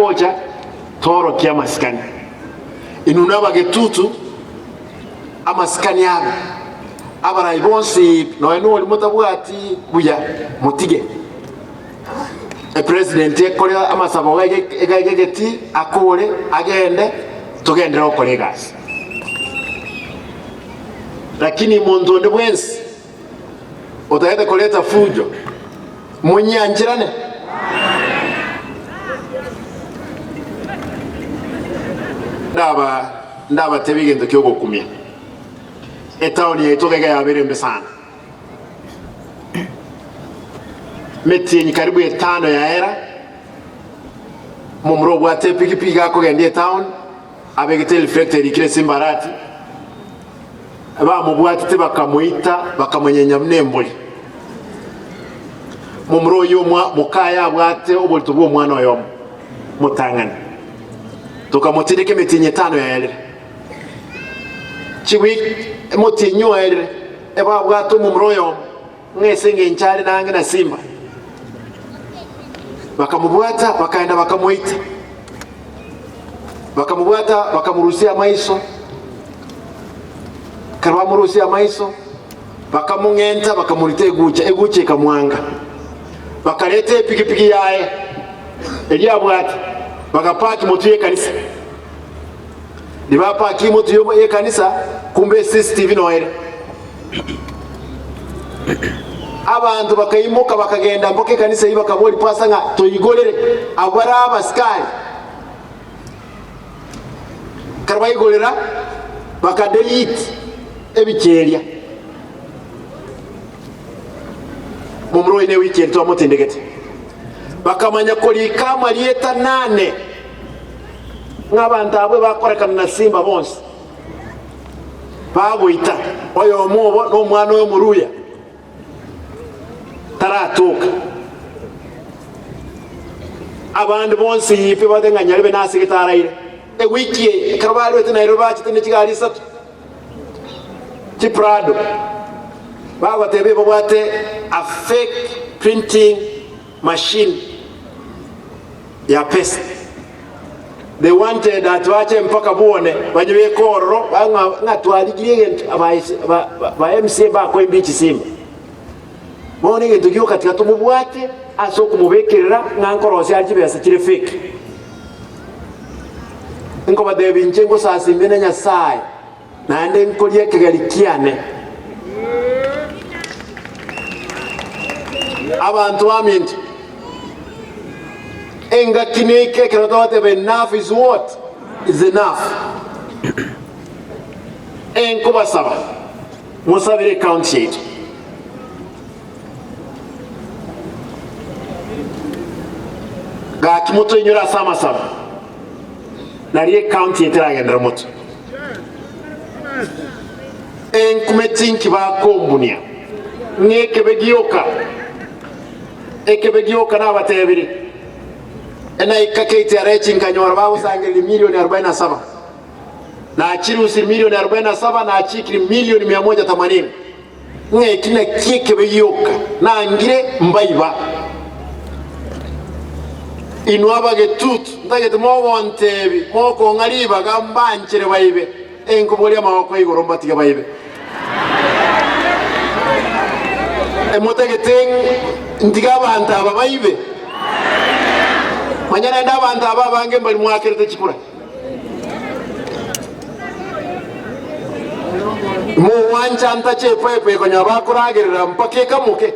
agocha toorokie amasikani. Inwe nabagetutu amasikani abe, abarai bonsi nonya noria motabwati buya motige. Epresident ekore amasabo iga iga egetii akore agende togenderere gokora egasi. Lakini monto onde bwensi otagete koreta fujo monyiancherane. Ndaba ndabatebie egento kiogokumia, etaoni yaito iga iga yabeire embe sana. Metienyi karibu etano yaera, omomura obwate epikipiki gakogendia etown, abegete ereflector erikire esimbarati, bamobwatete bakamoita bakamonyenya buna embori. Momura oyio omwa mokaye abwate oborito bwa omwana oyomo motang'ani. Tokamotindeka emetienyi etano yaerire. Chiwiki emotienyi oerire, ebabwate omomura oyomo ng'a ase engencho are nange na simba. Bakamobwata, bakaenda bakamoita. Bakamobwata, bakamorusia amaiso. Ekero bamorusia amaiso, bakamong'enta, bakamorita egucha, egucha ekamwanga. Bakareta epigipigi yaye eria abwate, bagapaki motwe y'ekanisa. Ribapaki motwe y'ekanisa, kumbe CCTV noere. Abanto bakaimoka bakagenda mpaka ekanisa eyio bakaboria pasta ng'a toigorere abwo bare abasikari. Ekero baigorera baka delete ebicha eria. Momura oyo ne wiki eri twamotindegete. Bakamanya korika amarieta nane ng'a abanto abwo bakorekana na simba bonsi. Bagoita oyomo obo nomwana oyo omoruya taratoka. Abande bonsi ipe bate ng'a nyarebe nase gete araire. Ewiki eye ekero barwete Nairobi bachete ne chigari isato chiprado bagoteba ebabwate a fake printing machine ya pesa. They wanted that bache mpaka bwone banyebeke ororo bang'a ng'a twarigirie egento aba ba ba MCA bakoimbia echisimba. Bono egento gioka tiga tomobwate ase okomobekerera ng'a nkorosia are chibesa chire fake. Nkobatebia inche ngosasimia na Nyasaye naende nkoria ekegeri kiane. Abanto baminto, engaki neike ekero togoteba enough is what? Is enough. Enkobasaba mosabere ecounty yaito. Gaki motoinyore ase amasabo, nario ecounty yaito eragenderere motwe. Enkume tinki bakombunia, ng'a ekebe gioka, ekebe gioka nabatebirie. Enaika KTRH nkanyora bagosangereria milioni arobaini na saba, nachirusirie milioni arobaini na saba, nachikirie milioni mia moja themanini, ng'a eki nakio ekebe gioka nangire mbaiba. Inwe abagetutu, ntagete mogontebi, mokong'a ribaga mbanchere baibe. Enkoboria amaboko igoro mbatige baibe. Emotagete ntige abanto aba baibe? Manya naende abanto aba abange mbari mwakerete chikura. Mogwancha ntache epipe ekonyora bakoragerera mpaka ekamoke.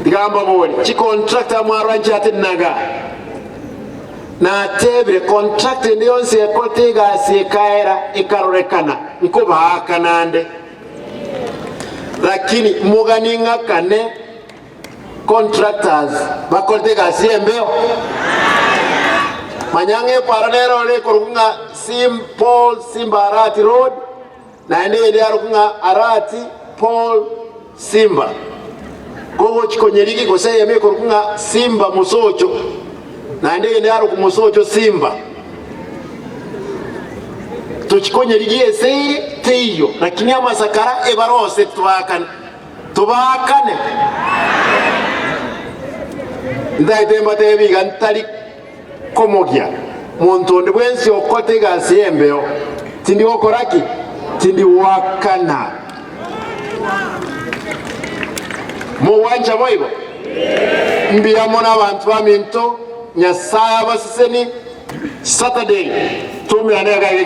Tiga mbaborie, chicontractor mwarwanchete naga? Natebire, contract ende yonsi ekorete egasi ekaera ekarorekana, nkobaaka nande. Lakini moganie ng'akane Contractors bakorete egasi y'embeo. Manya ng'a epara nere ore ekorokwa ng'a Sim Paul Simba Arati Road, naende eyende yarokwa ng'a Arati Paul Simba. Kogochi konyerigi gose eyemo ekorokwa ng'a Simba Mosocho, naende eyende yarokwa Mosocho Simba. Tochi konyerigia ese ere teiyo, lakini amasakara ebarose tibakana. Tobaakane. Ntaete mbatebi iga ntari komogia monto onde bwensi okote egasi y'embeo, tindi gokora ki? Tindi goakana. Mogwancha boigo? Mbuya mono abanto baminto, Nyasae abaseseni. Saturday toumerane iga iga.